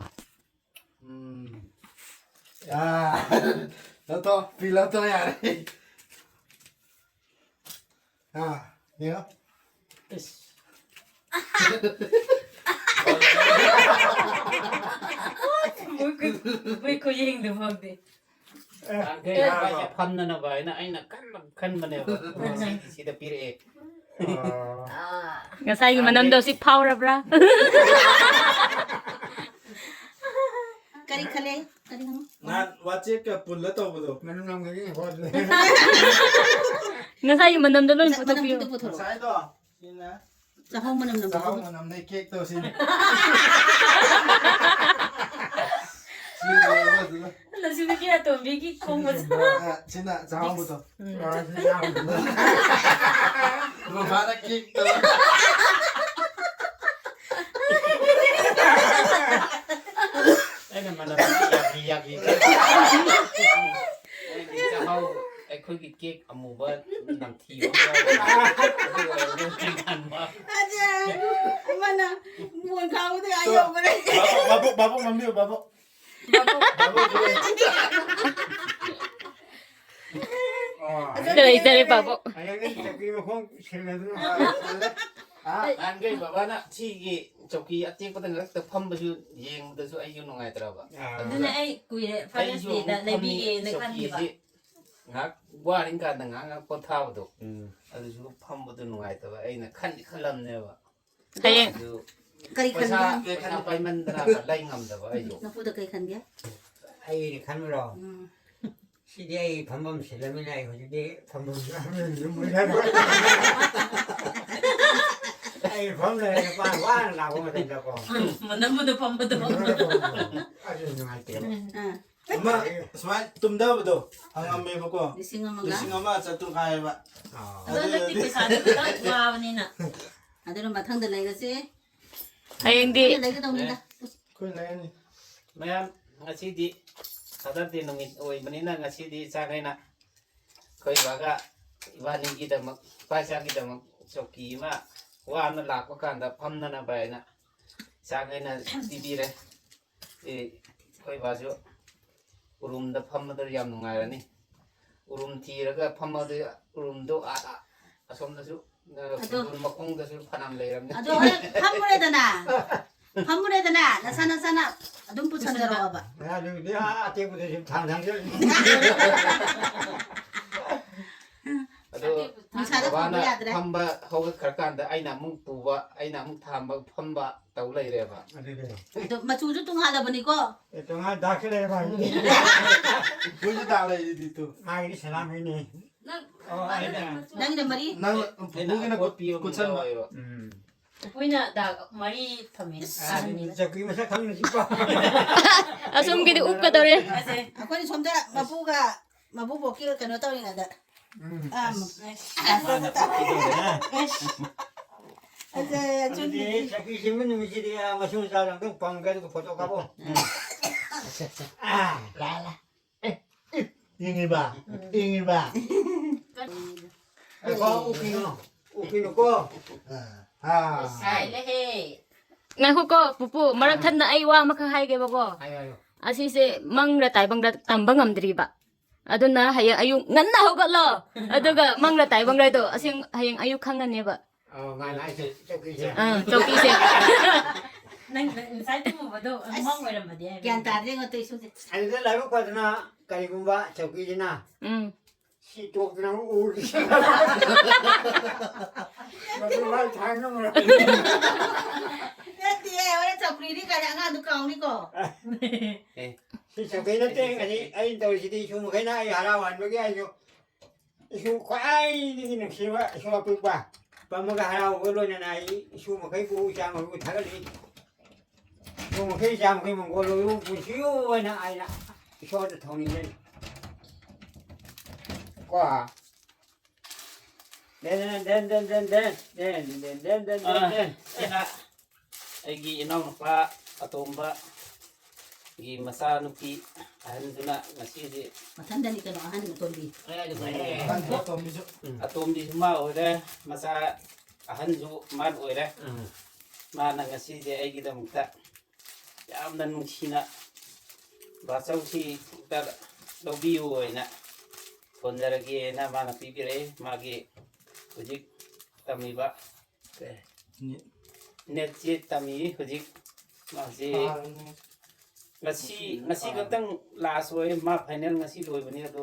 ꯎꯝ꯫ ꯑꯥ꯫ ꯂꯧꯊꯣꯛ, ꯐꯤ ꯂꯧꯊꯣꯛ ꯌꯥꯔꯦ꯫ ꯑꯥ, ꯌꯦꯡꯉꯣ꯫ ꯏꯁ꯫ ꯃꯣꯏ ꯈꯨ-, ꯃꯣꯏ ꯈꯨꯌꯦꯡꯗꯨ ꯐꯥꯎꯗꯤ꯫ ꯑꯦ, ꯌꯥꯔꯕꯣ? ꯐꯝꯅꯅꯕ ꯍꯥꯏꯅ ꯑꯩꯅ ꯀꯟꯅ ꯈꯟꯕꯅꯦꯕ꯫ ꯉꯁꯤꯗꯤ ꯁꯤꯗ ꯄꯤꯔꯛꯑꯦ꯫ ꯑꯥ꯫ ꯉꯁꯥꯏꯒꯤ ꯃꯅꯝꯗꯣ ꯍꯧꯖꯤꯛ ꯐꯥꯎꯔꯕ꯭ꯔꯥ? ꯀꯔꯤ ꯈꯜꯂꯦ? ꯀꯔꯤ ꯍꯪꯉꯣ? ꯅꯍꯥꯟ ꯋꯥꯆꯦꯠꯀ ꯄꯨꯜꯂ ꯇꯧꯕꯗꯣ꯫ ꯃꯅꯝ ꯅꯝꯒꯅꯤ, ꯍꯣꯏ꯫ ꯉꯁꯥꯏꯒꯤ ꯃꯅꯝꯗꯣ ꯂꯣꯏ ꯉꯁꯥꯏ ꯄꯨꯊꯣꯛꯄꯤꯌꯨ꯫ ꯃꯅꯝꯗꯨꯗꯣ ꯄꯨꯊꯣꯔꯛꯑꯣ꯫ ꯉꯁꯥꯏꯗꯣ ꯁꯤꯅ ꯆꯥꯛꯍꯥꯎ ꯃꯅꯝ ꯅꯝꯕꯗꯣ꯫ ꯆꯥꯛꯍꯥꯎ ꯃꯅꯝꯅꯦ ꯀꯦꯛꯇꯣ ꯁꯤꯅ꯫ ꯁꯤꯅ ꯂꯁꯤꯕꯤꯒꯤ ꯑꯇꯣꯝꯕꯤꯒꯤ ꯈꯣꯡꯕꯁꯦ꯫ ꯁꯤꯅ ꯆꯥꯛꯍꯥꯎꯕꯗꯣ꯫ ꯎꯝ꯫ ꯃꯃꯥꯅ ꯀꯦꯛꯇꯣ꯫ ꯑꯩꯅ ꯃꯅꯝ ꯌꯥꯛꯂꯤ ꯌꯥꯛꯂꯤ꯫ ꯑꯩꯗꯤ ꯆꯥꯛꯍꯥꯎ, ꯑꯩꯈꯣꯏꯒꯤ ꯀꯦꯛ ꯑꯃꯨꯕ ꯅꯝꯊꯤꯕ ꯑꯃ ꯌꯥꯎꯕꯅꯦ꯫ ꯑꯗꯨ ꯑꯣꯏꯔꯒ ꯀꯦꯛ ꯍꯟꯕ꯫ ꯑꯗꯨ ꯑꯃꯅ ꯃꯣꯟ ꯈꯥꯡꯕꯗ ꯑꯥ ꯌꯧꯈ꯭ꯔꯦ꯫ ꯕꯥꯕꯨ, ꯕꯥꯕꯨ, ꯕꯥꯕꯨ ꯃꯝꯕꯤꯌꯨ, ꯕꯥꯕꯨ꯫ ꯕꯥꯕꯨ, ꯕꯥꯕꯨ꯫ ꯑꯥ, ꯆꯠꯂꯦ, ꯆꯠꯂꯦ, ꯕꯥꯕꯨ꯫ ꯍꯌꯦꯡꯗꯤ ꯆꯧꯀꯤ ꯃꯈꯣꯡ ꯁꯤꯜꯂꯗꯅ꯫ ꯑꯥ, ꯁꯤꯜꯂꯦ꯫ ꯑꯥ, ꯅꯍꯥꯟꯈꯩ ꯕꯕꯥꯅ ꯁꯤꯒꯤ ꯆꯧꯀꯤ ꯑꯇꯦꯛꯄꯗ ꯉꯛꯇ ꯐꯝꯕꯁꯨ ꯌꯦꯡꯕꯗꯁꯨ ꯑꯩꯁꯨ ꯅꯨꯡꯉꯥꯏꯇ꯭ꯔꯕ꯫ ꯑꯥ꯫ ꯑꯗꯨꯅ ꯑꯗꯨꯅ ꯑꯩ ꯀꯨꯏꯔꯦ, Father's ꯑꯩꯁꯨ Day ꯗ ꯑꯃꯨꯛ ꯐꯝꯅꯤ ꯂꯩꯕꯤꯒꯦꯅ ꯆꯧꯀꯤꯁꯦ ꯈꯟꯈꯤꯕ꯫ ꯉꯥꯏꯍꯥꯛ ꯋꯥꯔꯤꯀꯥꯟꯗ ꯉꯥꯏꯍꯥꯛ ꯉꯥꯏꯍꯥꯛ ꯄꯣꯊꯥꯕꯗꯣ꯫ ꯎꯝ꯫ ꯑꯗꯨꯁꯨ ꯐꯝꯕꯗꯣ ꯅꯨꯡꯉꯥꯏꯇꯕ ꯑꯩꯅ ꯈꯟꯗꯤ ꯈꯜꯂꯝꯅꯦꯕ꯫ ꯍꯌꯦꯡ ꯑꯗꯨ ꯀꯔꯤ ꯄꯩꯁꯥ, ꯈꯟꯒꯦ? ꯄꯩꯁꯥ ꯄꯥꯏꯃꯟꯗꯅ ꯂꯩ ꯉꯝꯗꯕ ꯑꯩꯁꯨ꯫ ꯅꯄꯨꯗ ꯀꯩ ꯈꯟꯒꯦ? ꯑꯩꯅ ꯈꯟꯕꯔꯣ? ꯎꯝ꯫ ꯁꯤꯗꯤ ꯑꯩ ꯐꯝꯐꯝ ꯁꯤꯜꯂꯃꯤꯅ ꯑꯩ ꯍꯧꯖꯤꯛꯇꯤ ꯐꯝꯐꯝ ꯌꯨꯝ ꯂꯩꯔꯣꯏ꯫ ꯑꯩ ꯐꯝ ꯂꯩꯔꯦ, ꯅꯨꯄꯥ ꯋꯥꯅ ꯂꯥꯛꯄ ꯃꯇꯝꯗꯀꯣ꯫ ꯃꯅꯝ ꯃꯅꯝ ꯐꯝꯕꯗꯣ꯫ ꯑꯗꯨ ꯅꯨꯡꯉꯥꯏꯇꯦꯕ꯫ ꯑꯥ꯫ ꯑꯃ ꯁꯨꯃꯥꯏꯅ ꯇꯨꯝꯊꯕꯗꯣ ꯐꯪꯉꯝꯃꯦꯕꯀꯣ꯫ ꯂꯤꯁꯤꯡ ꯑꯃꯒ? ꯂꯤꯁꯤꯡ ꯑꯃ ꯆꯥꯇ꯭ꯔꯨꯛ ꯍꯥꯏꯌꯦꯕ꯫ ꯑꯥ꯫ ꯑꯗꯣ ꯍꯟꯗꯛꯇꯤ ꯑꯗꯨꯗꯤ ꯄꯩꯁꯥꯗꯣ ꯈꯤꯇꯪ ꯋꯥꯕꯅꯤꯅ꯫ ꯑꯗꯨꯅ ꯃꯊꯪꯗ ꯂꯩꯔꯁꯦ꯫ ꯍꯌꯦꯡꯗꯤ ꯑꯩꯈꯣꯏꯅ ꯂꯩꯒꯗꯧꯅꯤꯗ꯫ ꯑꯩꯈꯣꯏ ꯂꯩꯔꯅꯤ꯫ ꯃꯌꯥꯝ, ꯉꯁꯤꯗꯤ Father's Day ꯅꯨꯃꯤꯠ ꯑꯣꯏꯕꯅꯤꯅ ꯉꯁꯤꯗꯤ ꯏꯆꯥꯈꯩꯅ ꯑꯩꯈꯣꯏ ꯕꯥꯒ ꯏꯕꯥꯅꯤꯒꯤꯗꯃꯛ, ꯏꯄꯥ ꯏꯆꯥꯒꯤꯗꯃꯛ ꯆꯧꯀꯤ ꯑꯃ ꯋꯥꯅ ꯂꯥꯛꯄ ꯀꯥꯟꯗ ꯐꯝꯅꯅꯕ ꯍꯥꯏꯅ ꯏꯆꯥꯈꯩꯅ ꯄꯤꯕꯤꯔꯦ꯫ ꯑꯦ, ꯑꯩꯈꯣꯏ ꯕꯥꯁꯨ ꯎꯔꯨꯝꯗ ꯐꯝꯕꯗ ꯌꯥꯝ ꯅꯨꯡꯉꯥꯏꯔꯅꯤ꯫ ꯎꯔꯨꯝ ꯊꯤꯔꯒ ꯐꯝꯃꯗꯤ ꯎꯔꯨꯝꯗꯣ ꯑꯥ, ꯑꯁꯣꯝꯗꯁꯨ, ꯑ, ꯑꯗꯣ ꯈꯨꯟꯗ꯭ꯔꯣꯝ ꯃꯈꯣꯡꯗꯁꯨ ꯐꯅꯌꯥꯝ ꯂꯩꯔꯝꯅꯤ꯫ ꯑꯗꯣ ꯍꯣꯔꯦꯟ ꯐꯝꯃꯨꯔꯦꯗꯅ, ꯐꯝꯃꯨꯔꯦꯗꯅ, ꯅꯁꯥ ꯅꯁꯥꯅ ꯑꯗꯨꯝ ꯄꯨꯁꯟꯖꯔꯛꯑꯣꯕ꯫ ꯑꯗꯨꯕꯨꯗꯤ ꯑꯥ ꯑꯇꯦꯛꯄꯗꯁꯨ ꯊꯥꯡ ꯊꯥꯡꯖꯜꯂꯅꯤ꯫ ꯑꯗꯣ ꯅꯨꯡꯁꯥꯗ ꯊꯝꯕ ꯕꯕꯥꯅ ꯌꯥꯗ꯭ꯔꯦ꯫ ꯐꯝꯕ ꯍꯧꯒꯠꯈ꯭ꯔꯀꯥꯟꯗ ꯑꯩꯅ ꯑꯃꯨꯛ ꯄꯨꯕ, ꯑꯩꯅ ꯑꯃꯨꯛ ꯊꯥꯡꯕ, ꯐꯝꯕ ꯇꯧ ꯂꯩꯔꯦꯕ꯫ ꯑꯗꯨꯅꯦ꯫ ꯑꯗꯣ ꯃꯆꯨꯁꯨ ꯇꯣꯉꯥꯜꯂꯕꯅꯤꯀꯣ꯫ ꯑꯦ, ꯇꯣꯉꯥꯟ ꯗꯥꯛꯁꯨ ꯂꯩꯔꯦ ꯃꯥꯒꯤ꯫ ꯃꯣꯏꯁꯨ ꯗꯥꯛ ꯂꯩꯔꯤꯗꯤ ꯇꯨ꯫ ꯃꯥꯒꯤꯗꯤ ꯁꯅꯥꯃꯍꯤꯅꯦ꯫ ꯅꯪ ꯅꯪꯒꯤꯅ ꯃꯔꯤ? ꯅꯪ ꯄꯨꯄꯨꯒꯤꯅ ꯈꯨꯠ-, ꯈꯨꯠꯁꯟꯕ꯫ ꯎꯝ꯫ ꯄꯨꯄꯨꯅ ꯗꯥꯛ ꯃꯔꯤ ꯊꯝꯃꯦ꯫ ꯑꯁ, ꯑꯍꯟꯅꯤꯅ꯫ ꯆꯧꯀꯤ ꯃꯁꯛ ꯈꯪꯅ ꯁꯤ ꯄꯥ-, ꯑꯁꯣꯝꯒꯤꯗꯤ ꯎꯞꯀꯗꯧꯔꯦ꯫ ꯑꯁꯦ, ꯑꯩꯈꯣꯏꯅ ꯁꯣꯝꯗ ꯃꯄꯨꯒ ꯃꯄꯨꯕꯣꯛꯀꯤ ꯀꯩꯅꯣ ꯇꯧꯔꯤꯉꯩꯗ꯫ ꯎꯝ꯫ ꯑꯥ, ꯑꯁ, ꯑꯁ, ꯃꯥꯅ ꯑꯁ, ꯇꯥꯛꯄꯤꯗꯧꯔꯦ, ꯍꯥ? ꯑꯁ꯫ ꯑꯁꯦ, ꯑꯗꯨꯗꯤ ꯑꯆꯨꯝꯕꯤ꯫ ꯆꯧꯀꯤ ꯁꯦꯝꯕ ꯅꯨꯃꯤꯠꯁꯤꯗꯤ, ꯑꯥ, ꯃꯁꯨ ꯃꯆꯥꯗꯣ ꯑꯝꯇꯪ ꯄꯝꯒꯦ, ꯑꯗꯨꯒ ꯐꯣꯇꯣ ꯀꯥꯞꯄꯣ꯫ ꯎꯝ꯫ ꯑꯥ, ꯂꯥ, ꯂꯥ꯫ ꯑꯦ, ꯑꯦ, ꯌꯦꯡꯉꯤꯕ? ꯎꯝ꯫ ꯌꯦꯡꯉꯤꯕ? ꯉꯥꯏꯈꯣ, ꯎꯞꯈꯤꯅꯨ꯫ ꯎꯞꯈꯤꯅꯨꯀꯣ꯫ ꯑꯥ꯫ ꯑꯥ꯫ ꯁꯥꯏꯂꯦꯍꯦ꯫ ꯉꯥꯏꯈꯣꯀꯣ, ꯄꯨꯄꯨ, ꯃꯔꯛ ꯊꯠꯅ ꯑꯩ ꯋꯥ ꯑꯃꯈꯛ ꯍꯥꯏꯒꯦꯕꯀꯣ꯫ ꯍꯥꯏꯌꯣ, ꯍꯥꯏꯌꯣ꯫ ꯑꯁꯤꯁꯦ ꯃꯪꯔ ꯇꯥꯏꯕꯪꯔ ꯇꯝꯕ ꯉꯝꯗ꯭ꯔꯤꯕ꯫ ꯑꯗꯨꯅ ꯍꯌꯦꯡ ꯑꯌꯨꯛ ꯉꯟꯅ ꯍꯧꯒꯠꯂꯣ꯫ ꯑꯗꯨꯒ ꯃꯪꯔ ꯇꯥꯏꯕꯪꯔꯗꯣ ꯑꯁꯦꯡ-, ꯍꯌꯦꯡ ꯑꯌꯨꯛ ꯈꯪꯉꯅꯦꯕ꯫ ꯑꯧ, ꯃꯥꯅ ꯍꯥꯏꯁꯦ ꯆꯧꯀꯤꯁꯦ꯫ ꯑꯥ, ꯆꯧꯀꯤꯁꯦ꯫ ꯅꯪ, ꯅꯪ ꯉꯁꯥꯏ ꯇꯨꯝꯃꯨꯕꯗꯣ ꯑꯁ, ꯃꯪ ꯑꯣꯏꯔꯝꯃꯗꯤ ꯍꯥꯏꯕ꯫ ꯒ꯭ꯌꯥꯟ ꯇꯥꯗ꯭ꯔꯦ ꯉꯣ ꯇꯧꯏꯁꯤꯡꯁꯦ꯫ ꯑꯗꯨꯗ ꯂꯥꯏꯕꯛ ꯐꯗꯅ ꯀꯔꯤꯒꯨꯝꯕ ꯆꯧꯀꯤꯁꯤꯅ ꯎꯝ꯫ ꯁꯤ ꯇꯣꯛꯇꯅ ꯑꯃꯨꯛ ꯎꯔꯤꯁꯦ꯫ ꯃꯗꯨ ꯃꯥꯏ ꯊꯥꯡ ꯉꯝꯃꯔꯣꯏ꯫ ꯅꯠꯇꯤꯌꯦ, ꯍꯣꯔꯦꯟ ꯆꯧꯀ꯭ꯔꯤꯅꯤ ꯀꯥꯏꯅ ꯑꯉꯥꯡꯗꯣ ꯀꯥꯎꯅꯤꯀꯣ꯫ ꯑꯦ, ꯁꯤ ꯆꯧꯀ꯭ꯔꯤ ꯅꯠꯇꯦ, ꯑꯩ, ꯑꯩꯅ ꯇꯧꯔꯤꯁꯤꯗꯤ ꯏꯁꯨ ꯃꯈꯩꯅ ꯑꯩ ꯍꯔꯥꯎꯍꯟꯕꯒꯤ ꯑꯩꯁꯨ ꯏꯁꯨ ꯈ꯭ꯋꯥꯏꯗꯒꯤ ꯅꯨꯡꯁꯤꯕ ꯏꯁꯨ ꯑꯄꯤꯛꯄ ꯄꯝꯃꯒ ꯍꯔꯥꯎꯕꯒ ꯂꯣꯏꯅꯅ ꯑꯩ ꯏꯁꯨ ꯃꯈꯩꯕꯨ ꯏꯆꯥ ꯃꯈꯩꯕꯨ ꯊꯥꯒꯠꯂꯤ꯫ ꯏꯁꯨ ꯃꯈꯩ ꯏꯆꯥ ꯃꯈꯩ ꯃꯪꯒꯣꯜ ꯑꯣꯏꯌꯨ ꯄꯨꯟꯁꯤꯌꯨ ꯍꯥꯏꯅ ꯑꯩꯅ ꯏꯁꯣꯔꯗ ꯊꯧꯅꯤꯖꯔꯤ꯫ ꯀꯣ꯫ ꯗꯦꯟ, ꯗꯦꯟ, ꯗꯦꯟ, ꯗꯦꯟ, ꯗꯦꯟ, ꯗꯦꯟ, ꯗꯦꯟ, ꯗꯦꯟ, ꯗꯦꯟ, ꯗꯦꯟ, ꯑ, ꯗꯦꯟ꯫ ꯑꯩꯅ ꯑꯩꯒꯤ ꯏꯅꯥꯎꯅꯨꯄꯥ ꯑꯇꯣꯝꯕꯒꯤ ꯃꯆꯥꯅꯨꯄꯤ ꯑꯍꯟꯗꯨꯅ ꯉꯁꯤꯗꯤ ꯃꯊꯟꯗꯅꯤ ꯀꯩꯅꯣ ꯑꯍꯟ ꯑꯇꯣꯝꯕꯤ꯫ ꯑꯍꯟ ꯑꯇꯣꯝꯕꯤꯁꯨ꯫ ꯎꯝ꯫ ꯑꯇꯣꯝꯕꯤꯁꯨ ꯃꯥ ꯑꯣꯏꯔꯦ, ꯃꯆꯥ ꯑꯍꯟꯁꯨ ꯃꯥ ꯑꯣꯏꯔꯦ꯫ ꯎꯝ꯫ ꯃꯥꯅ ꯉꯁꯤꯗꯤ ꯑꯩꯒꯤꯗꯃꯛꯇ ꯌꯥꯝꯅ ꯅꯨꯡꯁꯤꯅ ꯕꯥꯆꯧꯁꯤ ꯑꯝꯇ ꯂꯧꯕꯤꯌꯨ ꯍꯥꯏꯅ ꯊꯣꯟꯖꯔꯒꯦꯅ ꯃꯥꯅ ꯄꯤꯕꯤꯔꯛꯏ꯫ ꯃꯥꯒꯤ ꯍꯧꯖꯤꯛ ꯇꯝꯃꯤꯕ ꯅꯦꯠꯁꯤ ꯇꯝꯃꯤ ꯍꯧꯖꯤꯛ꯫ ꯃꯥꯁꯤ ꯉꯁꯤ, ꯉꯁꯤ ꯈꯛꯇꯪ ꯂꯥꯁ ꯑꯣꯏ꯫ ꯃꯥ ꯐꯥꯏꯅꯦꯜ ꯉꯁꯤ ꯂꯣꯏꯕꯅꯤ꯫ ꯑꯗꯣ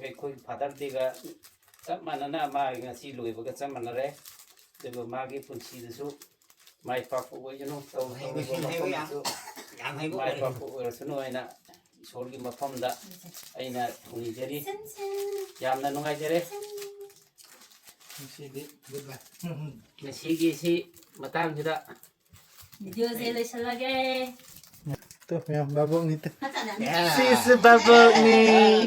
ꯑꯩꯈꯣꯏ ꯐꯥꯗꯔ ꯗꯦꯒ ꯆꯞ ꯃꯥꯟꯅꯅ ꯃꯥꯒꯤ ꯉꯁꯤ ꯂꯣꯏꯕꯒ ꯆꯞ ꯃꯥꯟꯅꯔꯦ꯫ ꯑꯗꯨꯒ ꯃꯥꯒꯤ ꯄꯨꯟꯁꯤꯗꯁꯨ ꯃꯥꯏ ꯄꯥꯛꯄ ꯑꯣꯏꯁꯅꯨ, ꯇꯧꯔꯤꯕ ꯍꯩꯕꯁꯤꯡ ꯍꯩꯕ ꯌꯥꯝ, ꯃꯐꯝꯗꯁꯨ ꯌꯥꯝ ꯍꯩꯕ ꯃꯥꯏ ꯑꯣꯏꯔꯦ꯫ ꯄꯥꯛꯄ ꯑꯣꯏꯔꯁꯅꯨ ꯍꯥꯏꯅ ꯏꯁꯣꯔꯒꯤ ꯃꯐꯝꯗ ꯑꯩꯅ ꯊꯧꯅꯤꯖꯔꯤ꯫ ꯌꯥꯝꯅ ꯅꯨꯡꯉꯥꯏꯖꯔꯦ꯫ ꯉꯁꯤꯗꯤ goodbye꯫ ꯉꯁꯤꯒꯤ ꯁꯤ ꯃꯇꯥꯡꯁꯤꯗ ꯚꯤꯗꯤꯑꯣꯁꯦ ꯂꯣꯏꯁꯤꯜꯂꯒꯦ꯫ ꯇꯨ, ꯃꯌꯥꯝ ꯕꯥꯕꯣꯛꯅꯤ ꯇꯨ꯫ ꯐꯖꯅ꯫ ꯁꯤꯁꯨ ꯕꯥꯕꯣꯛꯅꯤ꯫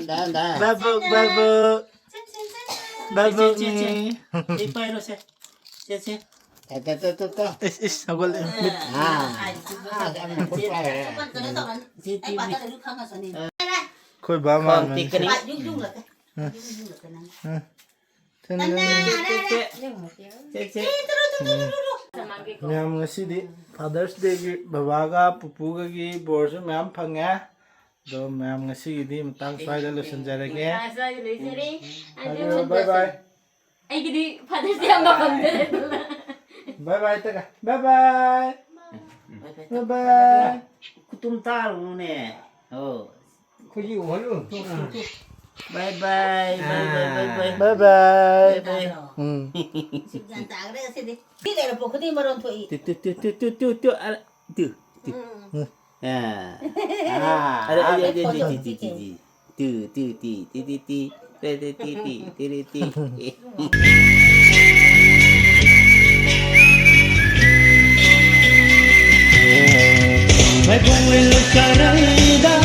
ꯗꯥ, ꯗꯥ꯫ ꯕꯥꯕꯣꯛ, ꯕꯥꯕꯣꯛ꯫ ꯁꯦ, ꯁꯦ, ꯁꯦ, ꯁꯦ꯫ ꯕꯥꯕꯣꯛꯅꯤ꯫ ꯁꯦ, ꯁꯦ, ꯁꯦ꯫ ꯁꯤ ꯄꯥꯏꯔꯣ, ꯁꯦ꯫ ꯁꯦ, ꯁꯦ꯫ ꯇ, ꯇ, ꯇ, ꯇ, ꯇ꯫ ꯏꯁ, ꯏꯁ, ꯍꯧꯒꯠꯂꯦ꯫ ꯃꯤꯠ꯫ ꯑꯥ꯫ ꯑꯥ, ꯌꯥꯝꯅ ꯈꯨꯠ ꯄꯥꯏꯔꯦ꯫ ꯀꯩꯅꯣ ꯇꯧꯔꯅꯤ꯫ ꯁꯤ ꯑꯩ ꯇꯤꯚꯤ꯫ ꯄꯥꯏꯊꯗꯣꯏ ꯈꯪꯉꯁꯨꯅꯦ꯫ ꯑꯩꯈꯣꯏ ꯕꯥ ꯈꯣꯡ ꯃꯥꯟꯕꯅꯤ꯫ ꯇꯦꯛꯀꯅꯤ꯫ ꯄꯥꯏ ꯌꯨꯝ ꯌꯨꯝꯂꯛꯀꯦ꯫ ꯎꯝ꯫ ꯌꯨꯝ ꯌꯨꯝꯂꯛꯀꯦ ꯅꯪ꯫ ꯎꯝ꯫ ꯆꯦ, ꯆꯦ, ꯆꯦ꯫ ꯆꯦ, ꯆꯦ꯫ ꯃꯌꯥꯝ ꯉꯁꯤꯗꯤ Father's Dayꯒꯤ ꯕꯕꯥꯒ ꯄꯨꯄꯨꯒꯒꯤ ꯕꯣꯔꯁꯨ ꯃꯌꯥꯝ ꯐꯪꯉꯦ꯫ ꯑꯗꯣ ꯃꯌꯥꯝ ꯉꯁꯤꯒꯤꯗꯤ ꯃꯇꯥꯡ ꯁ꯭ꯋꯥꯏꯗ ꯂꯣꯏꯁꯤꯟꯖꯔꯒꯦ꯫ ꯃꯇꯥꯡ ꯁ꯭ꯋꯥꯏꯗ ꯂꯣꯏꯖꯔꯦ꯫ ꯑꯗꯨ bye bye꯫ ꯑꯩꯒꯤꯗꯤ Father's Day ꯌꯥꯝ ꯐꯪꯗꯔꯦ꯫ Bye bye ꯇꯒ꯫ Bye bye꯫ Bye bye꯫ ꯈꯨꯇꯨꯝ ꯇꯥꯔꯨꯅꯨꯅꯦ꯫ ꯑꯣ꯫ ꯑꯩꯈꯣꯏꯒꯤ ꯎꯍꯜꯂꯨ꯫ Bye bye, bye bye, bye bye꯫ Bye bye꯫ Bye bye꯫ ꯎꯝ꯫ ꯁꯤ ꯒ꯭ꯌꯥꯟ ꯇꯥꯈ꯭ꯔꯦ ꯉꯁꯤꯗꯤ꯫ ꯃꯤ ꯂꯩꯔꯛꯄ ꯈꯨꯗꯤꯡ ꯃꯔꯣꯟ ꯊꯣꯛꯏ꯫ ꯇꯨ, ꯇꯨ, ꯇꯨ꯫ ꯎꯝ꯫ ꯑꯥ꯫ ꯑꯥ, ꯑꯔꯦ, ꯑꯔꯦ, ꯑꯔꯦ, ꯐꯣꯟꯗꯣ ꯇꯤ, ꯇꯤ, ꯇꯤ, ꯇꯤ꯫ ꯇꯨ, ꯇꯨ, ꯇꯤ, ꯇꯤ, ꯇꯤ, ꯇꯤ꯫ ꯇꯦ, ꯇꯦ, ꯇꯤ, ꯇꯤ, ꯇꯤ, ꯇꯤ, ꯇꯤ꯫ ꯃꯥꯏꯕꯣꯡ ꯂꯣꯏ ꯂꯣꯏ ꯆꯥꯔꯩꯗ